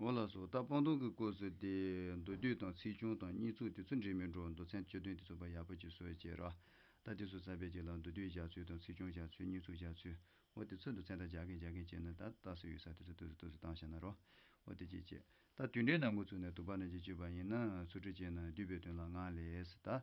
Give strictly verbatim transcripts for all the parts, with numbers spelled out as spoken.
འོ་ལགས་སོ། ད་སྤང་ལྟུང་གི་སྐབས་སུ་དེ་མདོ་སྡུད་དང་ཚིག་སྦྱོར་དང་བསྙེན་ཚུལ་དེ་ཚོ་འདྲེས་མི་འགྲོ། མདོ་ཚན་བཅུ་བདུན་དེ་ཚོ་ཕར་ཡག་པོ་ཅིག་བཟོ་བྱས་ར། ད་དེ་ཚོ་ཚར་བའི་རྗེས་ལ་མདོ་སྡུད་བཞག་ཚུལ་དང་ཚིག་སྦྱོར་བཞག་ཚུལ། བསྙེན་ཚུལ་བཞག་ཚུལ། འོ་དེ་ཚོ་མདོ་ཚན་དང་སྦྱར་གིན་སྦྱར་གིན་བྱས་ནས། ད་ལྟ་སུ་ཡོད་ས་དེ་ཚོ་ཏོག་ཙམ་ཏོག་ཙམ་བཏང་བཞག་ན་རོ། འོ་དེ་ཅིག་བྱས། ད་དུས་འགྲེལ་ནང་འགོ་བཙུགས་ནས་དུ་བ་ནས་ཅིག་བརྗོད་པ་ཡིན་ན། ཚུལ་ཁྲིམས་བཅས་རྣམས་སྡུད་པའི་དོན་ལ་སྔགས་ལས་ཟེར། ད།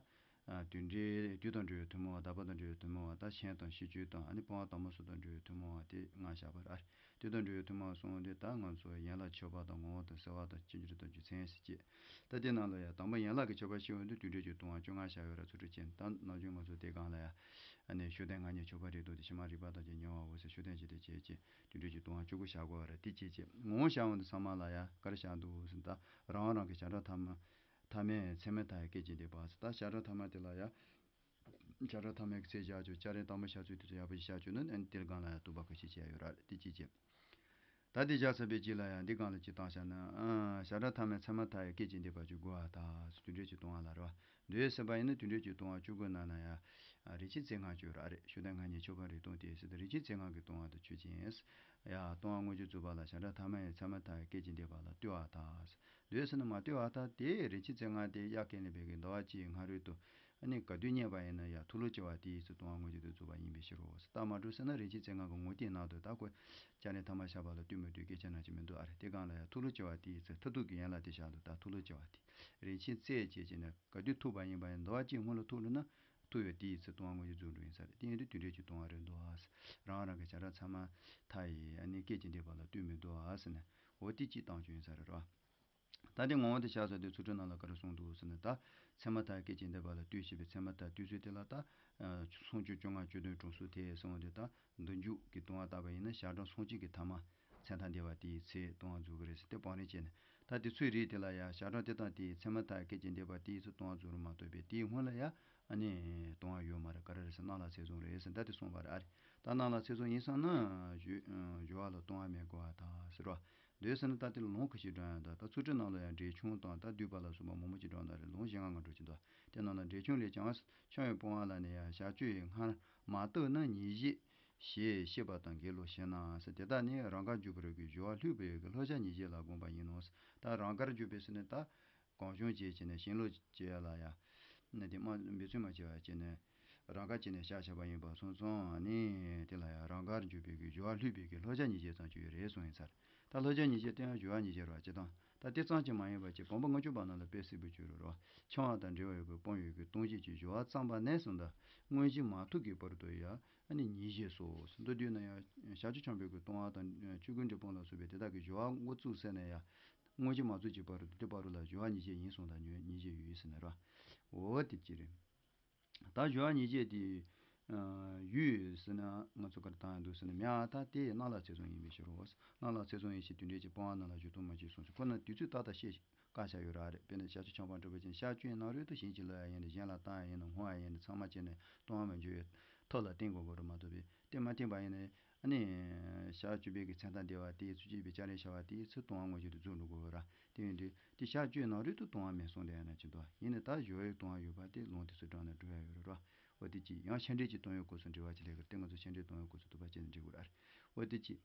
ཨ། དུས་འགྲེལ། དུས་དང་འབྲེལ་བའི་ཐུན་མོང་བ། དག་པ་དང་འབྲེལ་བའི་ཐུན་མོང་བ། ད་གཞན་དང་ཤེས་བཅུ་དང་། ཨ་ནི་སྤོང་བ་དང་པོ་སོགས་དང་འབྲེལ་བའི་ཐུན་མོང་བ་དེ་སྔགས་བཞག་པ་རེད། དུས་དང་འབྲེལ་བའི་ཐུན་མོང་བ་གསུངས་དུས། ད་ང་ཚོ་ཡན་ལག་མཆོད་པ་དང་ངོ་བོ་དང་བསྲེ་བ་དང་སྤྱི་སྒྱུར་དང་རྒྱུ་མཚན་ཟེར་བྱས། ད་དེ་ནང་ལ་ཡང་དང་པོ་ཡན་ལག་གི་མཆོད་པ་ཞུ་ཡོང་དུས་དུས་འགྲེལ་གྱི་ལྟུང་བ་བཅོ་ལྔ་བཞག་ཡོད་ར། ཚུལ་ཁྲིམས་བཅས། ད་ནམ་རྒྱུན་ང་ཚོ་དེ་སྒང་ལ་ཡང་། ཨ་ནི་ཤུགས་ལྡན་སྔགས་བརྙན་མཆོད་པ་རེ་དོ། དེ་ཕྱི་མ་རིག་པ་དང་བཅས་ཉེ་བའོ་ཟེར། ཤུགས་ལྡན་བྱས་ཏེ་བྱས་བྱས་དུས་འགྲེལ་གྱི་ལྟུང་བ་བཅུ་དགུ་བཞག་དགོས་པ་རེད། དེ་བྱས་བྱས་ངོ་བོ་བཞག་ཡོང་དུས་ཚང་མ་ལ་ཡང་ག་རེ་བཞག་འདུག་ཟེར་ན། ད་རང་རང་གི་བྱ་བྲལ་ཐ་མ། ཐ་མའི་མཚན་མ་མཐའ་ཡས་སྐད་ཅིག་འདས་པ་ཟེར། ད་བྱ་བྲལ་ཐ་མ་དེ་ལ་ཡང་། བྱ་བྲལ་ཐ་མའི་ཚེ་བཞག་ཆོག། སྐྱ་རེངས་དང་པོ་བཞག་ཚུལ་དེ་ཚོ་ཡག་པོ་ཞིག་བཞག་ཆོག་ན། ཨ་ནི་དེའི་སྒང་ལ་ཡང་བཏུབ་པ་ཁ་ཤས་བྱས་ཡོད་ར། དེ་གཅིག་བྱས། ད་དེ་བཞག་ཚར་བའི་རྗེས་ལ་ཡང་འདི་སྒང་ལ་གཅིག་བཏང་བཞག་ན། ཨ། བྱ་བྲལ་ཐ་མའི་མཚན་མ་མཐའ་ཡས་སྐད་ཅིག་འདས་པ་བཅུ་དགུ་བ་དག་ཟེར། དུས་འགྲེལ་གྱི་ལྟུང་བ་ལ་རེད་བ། འདོད་ཟེར་བ་ཡིན་ན་དུས་འགྲེལ་གྱི་ལྟུང་བ་བཅུ་དགུ་ནང་ན་ཡང་། ཨ། རིན་ཆེན་རྩེ་ལྔ་བརྗོད་ར་རེད། ཤུགས་ལྡན་སྔགས་བརྙན་མཆོད་པ་རེ་ལྟུང་སྟེ་ཟེར་ཏེ། རིན་ཆེན་རྩེ་ལྔ་གི་ལྟུང་བ་དང་ཆོས་ཅན། ཡ། ལྟུང་བ་དངོས་རྒྱུ་རྫོགས་པ་ལ་བྱ་བྲལ་ཐ་མ་ཡི་མཚན་མ་མཐའ་ཡས་སྐད་ཅིག་འདས་པ་ལ་ལྟོས་པ་དག་ཟེར། འདོད་ཟེར་ན་མ་ལྟོས་པ་དག་དེ་རིན་ཆེན་རྩེ་ལྔ་དེ་གཡག་སྐེ་ལེན་པའི་གི་འདུལ་བ་གཅིག་སྔ་རོལ་དུ། ཨ་ནི་ག་དུས་རྙེད་པ་ཡིན་ན་ཡང་ཐུགས་ལུགས་ཆེ་བ་དེའི་ཚེ་ལྟུང་བ་དངོས་རྒྱུ་དེ་རྫོགས་པ་ཡིན་པའི་ཕྱིར་རོ་ཟེར། རྟགས་མ་གྲུབ་ཟེར་ན་རིན་ཆེན་རྩེ་ལྔ་གི་ངོ་བསྟན་ནང་དུ། ད་ཁོ་སྐྱ་རེངས་ཐ་མ་བཞག་པ་ལ་ལྟོས་མི་ལྟོས་སྐད་ཆ་ནང་ཅིག་མི་འདུག་ཨ་རེ། དེ་སྒང་ལ་ཡང་ཐུགས་ལུགས་ཆེ་བ་དེའི་ཚེ། མཐར་ཐུག་གི་ཡན་ལག་དེ་བཞག་འདུག་ད་ཐུགས་ལུགས་ཆེ་བ་དེ། རིན་ཆེན་རྩེ་བྱས་བྱས་ནས་ག་དུས་ཐུག་པ་ཡིན་པ་ཡིན། འདུལ་བ་གཅིག་སྔོན་ལ་ཐུག་འགྲོ་ན། ཐུག་ཡོད་དེའི་ཚེ་ལྟུང་བ་དངོས་རྒྱུ་རྫོགས་འགྲོ་ཡིན་ས་རེད། དེ་ཡིན་དུས་དུས་འགྲེལ་གྱི་ལྟུང་བ་རེད་འདུག་ཨ་ཟེར། རང་རང་གི་བྱ་བྲལ་ཚང་མ་མཐའ་ཡས་ཨ་ནི་སྐད་ཅིག་འདས་པ་ལ་ལྟོས་མི་འདུག་ཨ་ཟེར་ནས། འོ་དེ་གཅིག་བཏང་རྒྱུ་ཡིན་ས་རེད་རོ། ད་དེ་ངོ་བོ་དེ་བཞག་ཚར་དུས་ཚུལ་ཁྲིམས་ནང་ལ་ག་རེ་གསུངས་འདུག་ཟེར་ན། ད་མཚན་མ་མཐའ་ཡས་སྐད་ཅིག་འདས་པ་ལ་ལྟོས་ཞེས་པའི་མཚན་མ་མཐའ་ཡས་ལྟོས་ཚུལ་དེ་ལ། ད་སུམ་ཅུ་བཅོ་ལྔ་བཅུ་བདུན་དྲུག་སོགས་དེ་གསུངས་ཏེ། ད་མདོ་མཇུག་གི་ལྟུང་བ་བཏགས་པ་ཡིན་ན་ཞག་གྲངས་སུམ་ཅུ་གི་ཐ་མ། མཚན་མཐའ་འདས་པ་དེའི་ཚེ་ལྟུང་བ་རྫོགས་ཀྱི་རེད་ཟེར་ཏེ་བང་རིམ་བྱས་ནས། ད་དེ་ཚོའི་རིགས་དེ་ལ་ཡང་ཞག་གྲངས་དེ་དང་དེའི་མཚན་མ་མཐའ་ཡས་སྐད་ཅིག་འདས་པ་དེའི་ཚེ་ལྟུང་བ་རྫོགས་རེད་མ་གཏོགས་པའི་དེའི་སྔོན་ལ་ཡང་ཨ་ནི་ལྟུང་བ་ཡོད་མ་རེད། ག་རེ་རེད་ཟེར་ན་གནག་ལྷག་ཚེ་བཟུང་རེད་ཟེར། ད་དེ་གསུངས་པ་རེད་ཨ་རེ། ད་གནག་ལྷག་ཚེ་བཟུང་ཡིན་བསམ་ན་སྦྱོར་སྦྱོར་བ་ལ་ལྟུང་བ་མི་དགོས་པ་དང་ཟེར་བ། འདོད་ཟེར་ན་ད་དེ་ལུང་ཁ་ཤས་འགྲོ་ཡང་། ད་ད་ཚུལ་ཁྲིམས་ནང་ལ་ཡང་འགྲེལ་ཆུང་དང་ད་བསྡུས་པ་ལ་སོགས་པ་མང་པོ་ཅིག་འགྲོ་ཡོད་རེད། ལུང་བཞི་ལྔ་ལྔ་འགྲོ་གི་འདུག་དེ་ནང་ལ་འགྲེལ་ཆུང་ལས་ཀྱང་། ཆང་ཡང་སྤོང་བ་ལ་ནི་ཡང་ཞག་བཅུ་ཡི་སྔར་མ་བཏུབ་ན་ཉེས་བྱས་ཞེས་བཤད་པ་དང་འགལ་ལོ་ཞེ་ན་ཟེར། དེ་དག་ནི་རང་དགར་གྱུར་པའི་གི་སྦྱོར་བ་ལྷུག་པའི་གི་བསླབ་བྱ་ཉེས་བྱས་ལ་དགོངས་པ་ཡིན་ནོ་ཟེར། ད་རང་དགར་གྱུར་པའི་ཟེར་ནས་ད་གང་བྱུང་བྱས་བྱས་ནས་ཞིང་ལོག་བྱས་ལ་ཡང་ནི་དེ་མ་འབད་བརྩོན་མ་བྱས་པ་བྱས་ནས་རང་དགར་བྱས་ནས་བཞག་བཞག་པ་ཡིན་པ་སོང་ཙང་ནི་དེ་ལ་ཡང་རང་དགར་གྱུར་པའི་གི་སྦྱོར་བ་ལྷུག་པའི་གི་བསླབ་བྱ་ཉེས་བྱས་ཙམ་ཅིག་ཡོད་རེད་གསུངས་ཡིན་ས་རེད། ད་བསླབ་བྱ་ཉེས་བྱས་དེ་ཡང་སྦྱོར་བ་ཉེས་བྱས་རེད་བ། སྤྱིར་བཏང་ད་དེ་ཙམ་གྱིས་མ་ཡིན་པ་ཅིག་བུམ་པ་ལྔ་བཅུ་པ་ནང་ལ་དཔེ་གསལ་པོ་བརྗོད་རེད་རོ། འཆང་བ་དང་འབྲེལ་བ་ཡོད་པའི་སྤོང་ཡོད་ཀྱི་ལྟུང་བྱེད་ཀྱི་སྦྱོར་བ་བརྩམས་པ་ནས་བཟུང་སྟེ་དངོས་གཞི་མ་ཐོབ་ཀྱི་བར་དུ་ཡང་ཨ་ནི་ཉེས་བྱས་སོ། མདོར་བསྡུས་ན་ཡང་ཞག་བཅུ་འཆང་བའི་གི་ལྟུང་བ་དང་ཆོས་གོས་འགྲེང་བུམ་ལ་སོགས་པའི་དེ་དག་གི་སྦྱོར་བ་འགོ་བཙུགས་ཟེར་ནས་ཡང་དངོས་གཞི་མ་རྫོགས་ཀྱི་བར་དུ་དེ་བར་དུ་ལ་སྦྱོར་བ་ཉེས་བྱས་ཡིན་གསུངས་དང་ཉེས་བྱས་ཡོད་ཟེར་ནས་རོ། འོ་དེ་ཅི་རེད། ད་སྦྱོར་བ་ཉེས་བྱས་དེ་ཡོད་ཟེར་ན་ང་ཚོ་ག་རེ་བཏང་ཡ་འདུག་ཟེར་ན། མེད་པར་ཐལ། དེ་གནག་ལྷག་ཚེ་བཟུང་ཡིན་པའི་ཕྱིར་རོ། གནག་ལྷག་ཚེ་བཟུང་ཡིན་ཞེས་དུས་འགྲེལ་གྱི་སྤོང་བ་རྣམས་ལ་སྦྱོར་ལྟུང་མ་བྱས་གསུངས་སོ། ཁོ་ན་དུས་ཚོད་ཏག་ཏག་བཤད་བཀའ་བཞག་ཡོད་ར་རེད། དཔེར་ན་ཞག་བཅུ་འཆང་བ་འགྲུབ་པ་ཅན་ཞག་བཅུའི་ནང་རོལ་དུ་གཞན་གྱི་བསླབ་པ་ཡིན་ན། གཞན་ལ་བཏང་བ་ཡིན་ན། བསྔོ་བ་ཡིན་ན། ཚང་མ་བྱས་ནས་ལྟུང་བ་མི་འགྱུར་བའི་ཐབས་ལ་བརྟེན་དགོས་པ་རེད་མ་གཏོགས་པའི་དེ་མ་བརྟེན་པ་ཡིན་ན། ཨ་ནི་ཞག་བཅུ་པའི་གི་མཚན་མཐའ་འདས་པ་དེའི་ཚེ་ཚུལ་ཁྲིམས་བཅས་པའི་སྐྱ་རེངས་ཤར་བ་དེའི་ཚེ་ལྟུང་བ་དངོས་གཞི་དེ་རྫོགས་འགྲོ་དགོས་པ་ར། དེ་ཡིན་དུས་དེ་ཞག་བཅུའི་ནང་རོལ་དུ་ལྟུང་བ་མེད་གསུངས་དེ་ཡང་ན་ཅི་འདུག་ཡིན་ནའི་ད་སྦྱོར་བའི་ལྟུང་བ་ཡོད་པ་དེ་ལུང་དེ་ཚོ་དྲངས་ནས་འགྲོ་ཡ་ཡོད་རེད་ར། འོ་དེ་གཅིག་ཡང་ཕྱག་འབྲས་ཀྱི་ལྟུང་བའི་སྐབས་སུ་འབྲེལ་བ་ཅིག་སླེབས་ཀྱི་རེད། དེ་ང་ཚོ་ཕྱག་འབྲས་ལྟུང་བའི་སྐབས་སུ་དུ་བ་བྱས་ནས་འབྲི་དགོས་ར། འོ་དེ་གཅིག་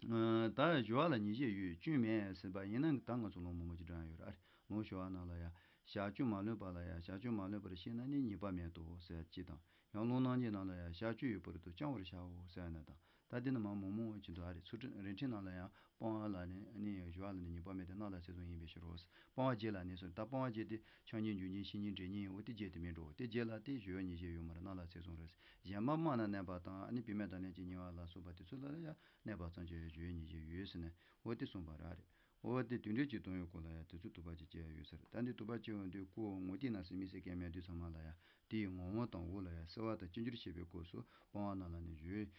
ཨ། ད་སྦྱོར་བ་ལ་ཉེས་བྱས་ཡོད་སྐྱོན་མེད་ཟེར་བ་ཡིན་ན་ད་ང་ཚོ་ལུང་མང་པོ་ཅིག་དྲངས་ཡོད་ར། ལུང་ཞུ་བ་ནང་ལ་ཡང་ཞག་བཅུ་མ་ལོན་པ་ལ་ཡང་ཞག་བཅུ་མ་ལོན་པར་ཤེས་ན་ནི་ཉེས་པ་མེད་དོ་ཟེར་གཅིག་དང་། ཡང་ལུང་རྣམ་འབྱེད་ནང་ལ་ཡང་ཞག་བཅུ་ཡི་བར་དུ་བསྐྱང་བར་བྱའོ་ཟེར་ཡ་ན་དང་། ད་འདི་ནི་མང་མང་མང་ཅིག་འདུག་ཨ་རེ། ཚུལ་ཁྲིམས་རིན་ཆེན་ནང་ལ་ཡང་སྤོང་བ་ལ་ནི་ནི་སྦྱོར་བ་ལ་ནི་ཉེས་པ་མེད་དེ་གནག་ལྷག་ཚེ་བཟུང་ཡིན་པའི་ཕྱིར་རོ། སྤོང་བ་རྗེས་ལ་ནི་སོ། ད་སྤོང་བ་རྗེས་དེ་ཆང་ཉེས་འཇོག་ཉེས་ཤེས་ཉེས་འདྲེ་ཉེས་འོ་དེ་རྗེས་དེ་མིན་འགྲོ། དེ་རྗེས་ལ་དེ་སྦྱོར་བ་ཉེས་བྱས་ཡོད་མ་རེད། གནག་ལྷག་ཚེ་བཟུང་རེད། གཞན་པ་སྨྲ་ན་གནས་པ་དང་ཨ་ནི་བུད་མེད་དང་ལེན་གྱི་ཉེས་པ་ལ་སོགས་པ་དེ་ཚོ་ལ་ཡང་གནས་པ་ཙམ་གྱི་སྦྱོར་བ་ཉེས་བྱས་ཡོད་ཟེར་ནས་འོ་དེ་གསུངས་པ་ར་རེད། འོ་དེ་དུས་འགྲེལ་གྱི་ལྟུང་བའི་སྐོར་ལ་ཡང་དེ་ཚོ་དུ་བ་ཅིག་བཅད་ཡ་ཡོད་ས་རེད། ད་འདི་དུ་བ་བཅད་ཡོང་དུས་ཀོ་ངོ་ཏི་ན་སི་མི་སི་སྐྱེ་མེད་དུས་ཚང་མ་ལ་ཡང་དེ་ཡི་ངོ་བོ་དང་འོག་ལ་ཡང་བསྲེ་བ་དང་སྤྱི་སྒྱུར་བྱེད་པའི་སྐབས་སུ་སྤོང་བ་རྣམས་ལ་ནི་སྦྱོར།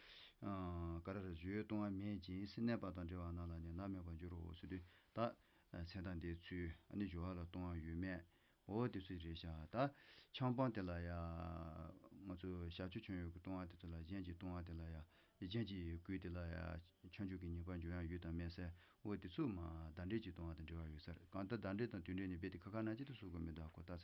ཨ། ག་ར་ར་སྦྱོར་ལྟུང་བ་མེད་ཅིང་སེམས་གནས་པ་དང་འབྲེལ་བ་རྣམས་ལ་ནི་ནག་མེད་པར་འགྱུར་རོ་ཟེར་དུས་ད་མཚན་དང་འདས་ཚུལ། ཨ་ནི་སྦྱོར་བ་ལ་ལྟུང་བ་ཡོད་མེད། འོ་དེ་ཚོ་རེད་ཤག་ད་ཆང་སྤང་དེ་ལ་ཡ། ང་ཚོ་ཞག་བཅུ་ཆོད་ཡོད་ཀྱི་ལྟུང་བ་དེ་ཚོ་ལ་གཞན་གྱི་ལྟུང་བ་དེ་ལ་ཡ། གཞན་གྱི་གོས་དེ་ལ་ཡ། ཆང་འཇུག་གི་ཉེས་པ་འཇུག་ཡང་ཡོད་དང་མེད་ཟེར། འོ་དེ་ཚོ་མ་ཟླ་འགྲེལ་གྱི་ལྟུང་བ་དང་འབྲེལ་བ་ཡོད་ས་རེད། གང་ལྟར་ཟླ་འགྲེལ་དང་དུས་འགྲེལ་ནི་རྦད་དེ་ཁ་ཁ་ན་ཅི་ཐུབ་གསུང་གི་མི་འདུག་གོ་ད་ས།